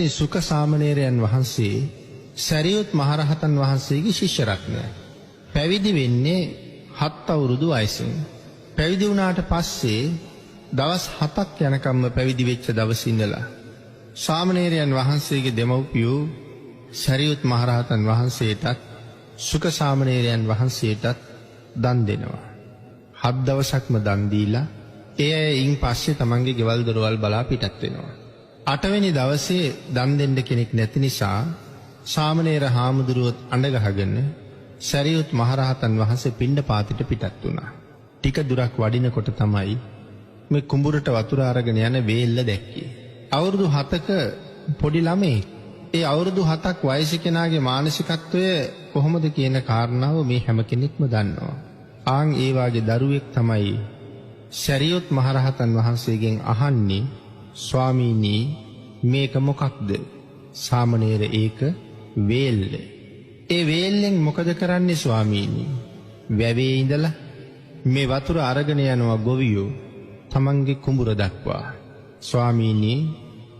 පින්වත්නි, සුඛ සාමණේරයන් වහන්සේ සරියුත් මහරහතන් වහන්සේගේ ශිෂ්‍ය රත්නය. පැවිදි වෙන්නේ 7 අවුරුදු වයසින්. පැවිදි වුණාට පස්සේ දවස් 7ක් යනකම්ම පැවිදි වෙච්ච දවසේ ඉඳලා සාමණේරයන් වහන්සේගේ දෙමව්පියෝ සරියුත් මහරහතන් වහන්සේටත් සුඛ සාමණේරයන් වහන්සේටත් දන් දෙනවා. 7 දවසක්ම දන් දීලා ඒ අය ඉන් පස්සේ තමන්ගේ ගෙවල් දොරවල් බලා පිටත් වෙනවා. 8 වෙනි දවසේ දන් දෙන්න කෙනෙක් නැති නිසා සාමණේර හාමුදුරුවොත් අඬ ගහගෙන සරියුත් මහරහතන් වහන්සේ පිණ්ඩපාතෙට පිටත් වුණා. ටික දුරක් වඩිනකොට තමයි මේ කුඹුරට වතුර අරගෙන යන වේල්ල දැක්කේ. අවුරුදු 7ක පොඩි ළමයෙක්. ඒ අවුරුදු 7ක් වයස කෙනාගේ මානසිකත්වය කොහොමද කියන කාරණාව මේ හැම කෙනෙක්ම දන්නවා. ආන් ඒ වාගේ දරුවෙක් තමයි සරියුත් මහරහතන් වහන්සේගෙන් අහන්නේ, ස්වාමීනි මේක මොකක්ද? සාමණේර, ඒක වේල්ල. ඒ වේල්ලෙන් මොකද කරන්නේ ස්වාමීනි? වැවේ ඉඳලා මේ වතුර අරගෙන යනවා ගොවියෝ තමන්ගේ කුඹුර දක්වා. ස්වාමීනි,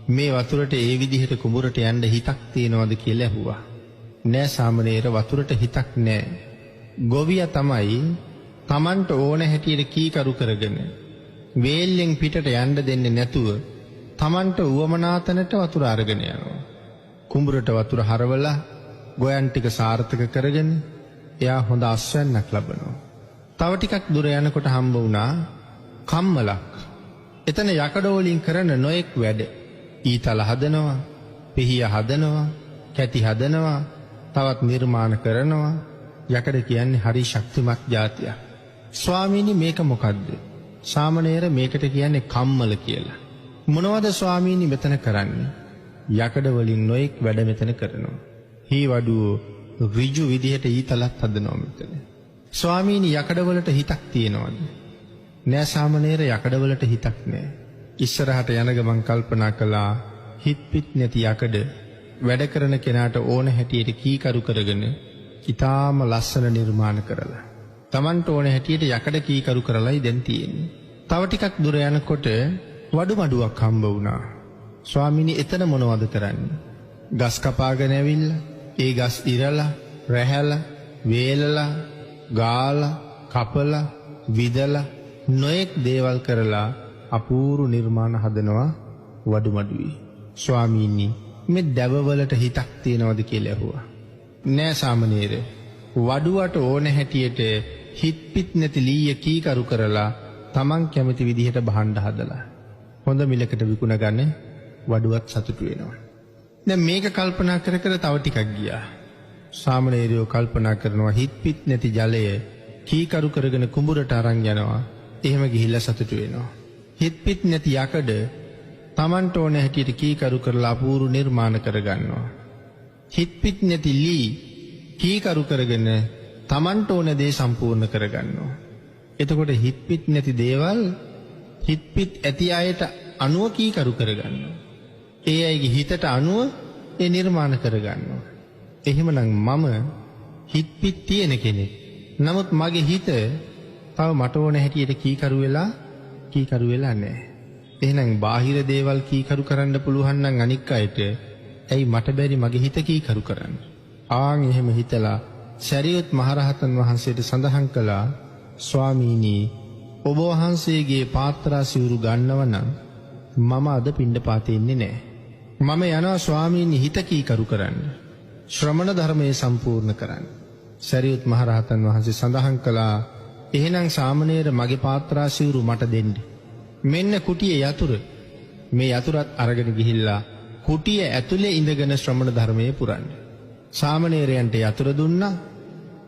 මේ වතුරට ඒ විදිහට කුඹුරට යන්න හිතක් තියනවද කියලා ඇහුවා. නෑ සාමණේර, වතුරට හිතක් නෑ. ගොවියා තමයි තමන්ට ඕන හැටියට කීකරු කරගෙන වේල්ලෙන් පිටට යන්න දෙන්නේ නැතුව තමන්ට උවමනා තැනට වතුර අරගෙන යනවා. කුඹුරට වතුර හරවලා ගොයන් ටික සාර්ථක කරගෙන එයා හොඳ අස්වැන්නක් ලබනවා. තව ටිකක් දුර යනකොට හම්බ වුණා කම්මලක්. එතන යකඩ වලින් කරන නොයෙක් වැඩ. ඊතල හදනවා, පිහිය හදනවා, කැටි හදනවා, තවත් නිර්මාණ කරනවා. යකඩ කියන්නේ හරි ශක්තිමත් ජාතියක්. ස්වාමීනි මේක මොකද්ද? සාමණේර, මේකට කියන්නේ කම්මල කියලා. මොනවද ස්වාමීනි මෙතන කරන්නේ? යකඩ වලින් නොයෙක් වැඩ මෙතන කරනවා. හීවඩුව ඍජු විදිහට ඊතලත් හදනවා මෙතන. ස්වාමීනි, යකඩ වලට හිතක් තියනවද? නෑ සාමණේර, යකඩ වලට හිතක් නෑ. ඉස්සරහට යන ගමන් කල්පනා කළා, හිත පිට නැති යකඩ වැඩ කරන කෙනාට ඕන හැටියට කීකරු කරගෙන ඊටාම ලස්සන නිර්මාණ කරලා තමන්ට ඕන හැටියට යකඩ කීකරු කරලයි දැන් තියෙන්නේ. තව ටිකක් දුර යනකොට වඩු මඩුවක් හම්බ වුණා. ස්වාමීනි, එතන මොනවද කරන්නේ? ගස් කපාගෙන ඇවිල්ලා ඒ ගස් ඉරලා, රැහැලා, වේලලා, ගාලා, කපලා, විදලා නොයෙක් දේවල් කරලා අපූර්ව නිර්මාණ හදනවා වඩු මඩුවේ. ස්වාමීනි, මේ දැවවලට හිතක් තියනවද කියලා ඇහුවා. නෑ සාමණේර, වඩුවට ඕන හැටියට හිත පිට නැති ලීය කීකරු කරලා තමන් කැමති විදිහට භාණ්ඩ හදලා හොඳ මිලකට විකුණ ගන්න වඩුවත් සතුටු වෙනවා. දැන් මේක කල්පනා කර කර තව ටිකක් ගියා. සාමණේරයෝ කල්පනා කරනවා, හිත පිට නැති ජලය කීකරු කරගෙන කුඹුරට අරන් යනවා. එහෙම ගිහිල්ලා සතුටු වෙනවා. හිත පිට නැති යකඩ තමන්ට ඕන හැටියට කීකරු කරලා අපූර්ව නිර්මාණ කරගන්නවා. හිත පිට නැති ලී කීකරු කරගෙන තමන්ට ඕන දේ සම්පූර්ණ කරගන්නවා. එතකොට හිත පිට නැති දේවල් හිත පිට ඇති අයට අනුව කීකරු කරගන්නවා. ඒ අයගේ හිතට අනුව ඒ නිර්මාණ කරගන්නවා. එහෙමනම් මම හිත පිට තියෙන කෙනෙක්. නමුත් මගේ හිත තව මට ඕන හැටියට කීකරු වෙලා නෑ. එහෙනම් බාහිර දේවල් කීකරු කරන්න පුළුවන් නම් අනික් අයට ඇයි මට බැරි මගේ හිත කීකරු කරන්න? ආන් එහෙම හිතලා සරියුත් මහරහතන් වහන්සේට සඳහන් කළා, ස්වාමීනි, ඔබ වහන්සේගේ පාත්‍රා සිවුරු ගන්නව නම් මම අද පිණ්ඩපාතේ ඉන්නේ නෑ. මම යනවා ස්වාමීනි හිත කීකරු කරන්න, ශ්‍රමණ ධර්මයේ සම්පූර්ණ කරන්න. සරියුත් මහරහතන් වහන්සේ සඳහන් කළා, එහෙනම් සාමණේර මගේ පාත්‍රා සිවුරු මට දෙන්න. මෙන්න කුටියේ යතුරු. මේ යතුරත් අරගෙන ගිහිල්ලා කුටිය ඇතුලේ ඉඳගෙන ශ්‍රමණ ධර්මයේ පුරන්න. සාමණේරයන්ට යතුරු දුන්නා.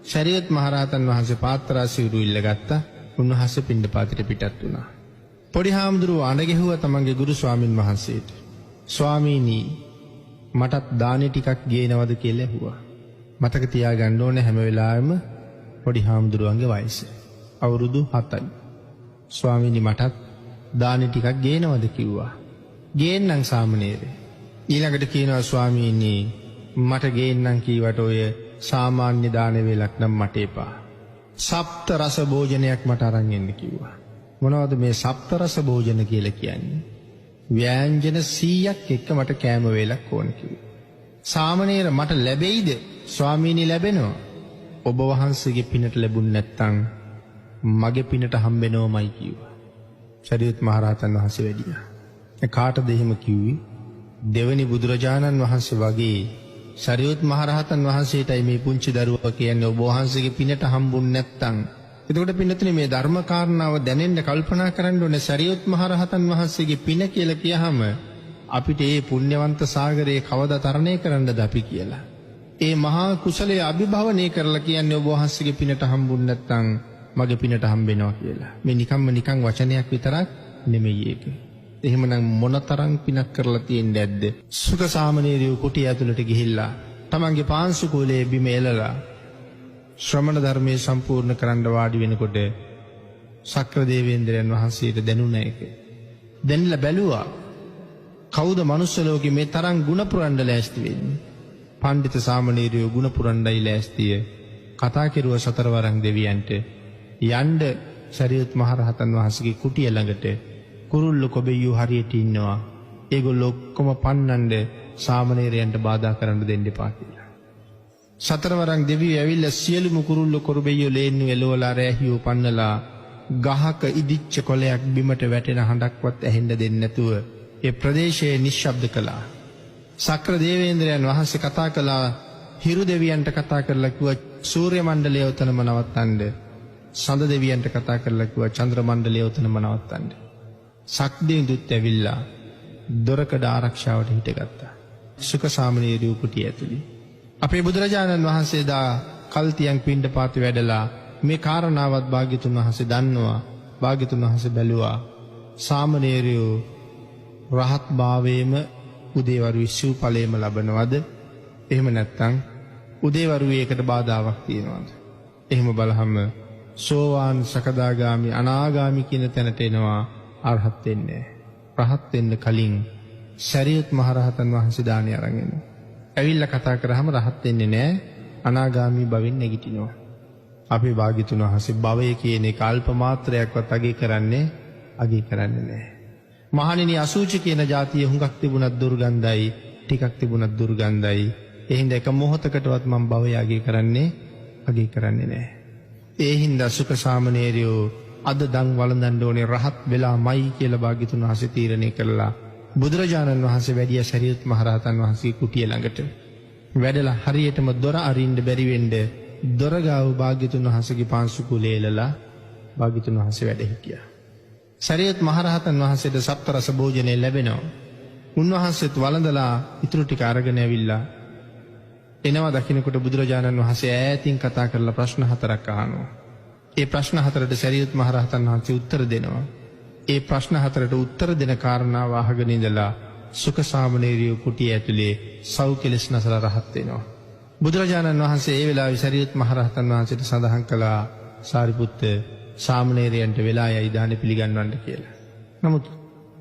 සරියුත් මහරහතන් වහන්සේ පාත්‍රා සිවුරු ඉල්ලගත්තා. උන්වහන්සේ පිණ්ඩපාතෙට පිටත් වුණා. පොඩි හාමුදුරුවෝ අඬ ගැහුවා තමන්ගේ ගුරු ස්වාමින් වහන්සේට. ස්වාමීනි, මටත් දානේ ටිකක් ගේනවද කියලා ඇහුවා. මතක තියාගන්න ඕනේ හැම වෙලාවෙම පොඩි හාමුදුරුවන්ගේ වයස අවුරුදු 7යි. ස්වාමීනි, මටත් දානේ ටිකක් ගේනවද කිව්වා. ගේන්නම් සාමණේරේ. ඊළඟට කියනවා, ස්වාමීනි, මට ගේන්නම් කීවට ඔය සාමාන්‍ය දාන වේලක් නම් මට එපා. සප්ත රස භෝජනයක් මට අරන් එන්න කිව්වා. මොනවද මේ සප්ත රස භෝජන කියලා කියන්නේ? ව්‍යංජන 100ක් එක්ක මට කෑම වේලක් ඕන කිව්වා. සාමණේර මට ලැබෙයිද? ස්වාමීනි ලැබෙනවා. ඔබ වහන්සේගේ පිනට ලැබුණ නැත්තම් මගේ පිනට හම්බෙනවමයි කිව්වා. සරියුත් මහරහතන් වහන්සේ වැඩියා. කාටද එහෙම කිව්වේ? දෙවනි බුදුරජාණන් වහන්සේ වගේ සරියුත් මහරහතන් වහන්සේටයි මේ පුංචි දරුවා කියන්නේ ඔබ වහන්සේගේ පිනට හම්බුන් නැත්තම්. එතකොට පින්නතුනි මේ ධර්ම කාරණාව දැනෙන්න කල්පනා කරන්න ඕනේ. සරියුත් මහරහතන් වහන්සේගේ පින කියලා කියහම අපිට ඒ පුණ්‍යවන්ත සාගරයේ කවදා තරණය කරන්නද අපි කියලා. ඒ මහා කුසලයේ අභිභවනය කරලා කියන්නේ ඔබ වහන්සේගේ පිනට හම්බුන් නැත්තම් මගේ පිනට හම්බෙනවා කියලා. මේ නිකම්ම නිකන් වචනයක් විතරක් නෙමෙයි ඒක. එහෙමනම් මොනතරම් පිනක් කරලා තියෙන්නේ නැද්ද? සුඛ සාමණේරියෝ කුටිය ඇතුළට ගිහිල්ලා තමන්ගේ පාංශු කුලයේ බිම එලලා ශ්‍රමණ ධර්මයේ සම්පූර්ණ කරන්න වාඩි වෙනකොට සක්‍ර දේවේන්ද්‍රයන් වහන්සේට දැනුණා ඒක. දැනিলা බැලුවා කවුද මනුස්ස ලෝකේ මේ තරම් ගුණ පුරන්න ලෑස්ති වෙන්නේ? පණ්ඩිත සාමණේරියෝ ගුණ පුරන්නයි ලෑස්තිය. කතා කෙරුව සතරවරන් දෙවියන්ට යන්න සරියුත් මහරහතන් වහන්සේගේ කුටිය ළඟට කුරුල්ලෝ කොබෙයියෝ හරියට ඉන්නවා. ඒගොල්ලෝ ඔක්කොම පන්නන්න සාමණේරයන්ට බාධා කරන්න දෙන්න එපා කියලා. සතරවරන් දෙවියෝ ඇවිල්ලා සියලුම කුරුල්ලෝ කොරබෙයියෝ ලේන්නු එලවලා රැහියෝ පන්නලා ගහක ඉදිච්ච කොළයක් බිමට වැටෙන හඬක්වත් ඇහෙන්න දෙන්නේ නැතුව ඒ ප්‍රදේශය නිශ්ශබ්ද කළා. සක්‍ර දේවේන්ද්‍රයන් වහන්සේ කතා කළා හිරු දෙවියන්ට කතා කරලා කිව්වා සූර්ය මණ්ඩලය උතනම නවත්තන්න. සඳ දෙවියන්ට කතා කරලා කිව්වා චන්ද්‍ර මණ්ඩලය උතනම නවත්තන්න. සක්දෙවිඳුත් ඇවිල්ලා දොරකඩ ආරක්ෂාවට හිටගත්තා. සුඛ සාමණේරියෝ කුටිය ඇතුලේ. අපේ බුදුරජාණන් වහන්සේ දා කල්තියන් පිණ්ඩපාත වැඩලා මේ කාරණාවත් භාග්‍යතුන් වහන්සේ දන්නවා. භාග්‍යතුන් වහන්සේ බැලුවා සාමණේරියෝ රහත් භාවයේම උදේවරුේ සිව්පලයේම ලබනවද? එහෙම නැත්නම් උදේවරුේ ඒකට බාධාවක් තියෙනවද? එහෙම බලහම සෝවාන් සකදාගාමි අනාගාමි කියන තැනට එනවා අරහත් වෙන්නේ. රහත් වෙන්න කලින් සරියුත් මහරහතන් වහන්සේ දානය අරන් එනවා. ඇවිල්ලා කතා කරාම රහත් වෙන්නේ නෑ, අනාගාමි භවෙන් නැගිටිනවා. අපේ භාග්‍යතුන් වහන්සේ භවය කියන එක අල්ප මාත්‍රයක්වත් අගය කරන්නේ නෑ. මහණෙනි අසුචි කියන જાතිය හුඟක් තිබුණත් දුර්ගන්ධයි, ටිකක් තිබුණත් දුර්ගන්ධයි. ඒ හින්දා එක මොහොතකටවත් මම භවය අගය කරන්නේ නෑ. ඒ හින්දා සුඛ සාමණේරයෝ අද දන් වළඳන්න ඕනේ රහත් වෙලාමයි කියලා භාග්‍යතුන් වහන්සේ තීරණය කළා. බුදුරජාණන් වහන්සේ වැඩිය සරියුත් මහරහතන් වහන්සේ කුටිය ළඟට වැඩලා හරියටම දොර අරින්න බැරි වෙන්න දොර ගාව භාග්‍යතුන් වහන්සේගේ පාංශු කුලේ එලලා භාග්‍යතුන් වහන්සේ වැඩ හිටියා. සරියුත් මහරහතන් වහන්සේට සප්තරස භෝජනය ලැබෙනවා. උන්වහන්සේත් වළඳලා ඉතුරු ටික අරගෙන ඇවිල්ලා එනවා. දකින්නකොට බුදුරජාණන් වහන්සේ ඈතින් කතා කරලා ප්‍රශ්න හතරක් අහනවා. ඒ ප්‍රශ්න හතරට සරියුත් මහරහතන් වහන්සේ උත්තර දෙනවා. ඒ ප්‍රශ්න හතරට උත්තර දෙන කාරණාව අහගෙන ඉඳලා සුඛ සාමණේරියෝ කුටිය ඇතුලේ සව් කෙලස් නසලා රහත් වෙනවා. බුදුරජාණන් වහන්සේ ඒ වෙලාවේ සරියුත් මහරහතන් වහන්සේට සඳහන් කළා, සාරිපුත්ත සාමණේරයන්ට වෙලා යයි දාන පිළිගන්වන්න කියලා. නමුත්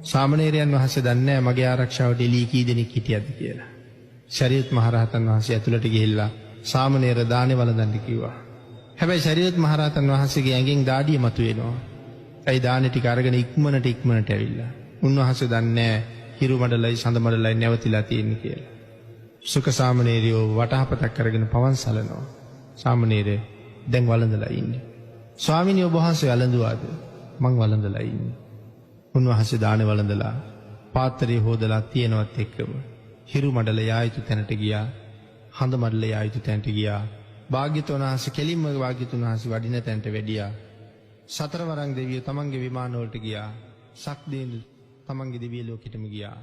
සාමණේරයන් වහන්සේ දන්නේ නැහැ මගේ ආරක්ෂාවට එළී කී දෙනෙක් හිටියද කියලා. සරියුත් මහරහතන් වහන්සේ ඇතුළට ගිහිල්ලා සාමණේර දානේ වළඳන්න කිව්වා. හැබැයි සරියුත් මහරහතන් වහන්සේගේ ඇඟෙන් දාඩිය මතුවෙනවා. ඇයි දානේ ටික අරගෙන ඉක්මනට ඉක්මනට ඇවිල්ලා. උන්වහන්සේ දන්නේ නැහැ හිරු මඩලයි සඳ මඩලයි නැවතිලා තියෙන්නේ කියලා. සුඛ සාමණේරියෝ වටහපතක් අරගෙන පවන් සලනවා. සාමණේරය දැන් වළඳලා ඉන්නේ. ස්වාමීනි ඔබ වහන්සේ වළඳුවාද? මං වළඳලා ඉන්නේ. උන්වහන්සේ දානේ වළඳලා පාත්‍රය හොදලා තියෙනවත් එක්කම හිරු මඩල යා යුතු තැනට ගියා. හඳ මඩල යා යුතු තැනට ගියා. භාග්‍යතුන් වහන්සේ කෙලින්ම භාග්‍යතුන් වහන්සේ වඩින තැනට වැඩියා. සතරවරන් දෙවියෝ තමන්ගේ විමාන වලට ගියා. සක්දේඳු තමන්ගේ දිව්‍ය ලෝකෙටම ගියා.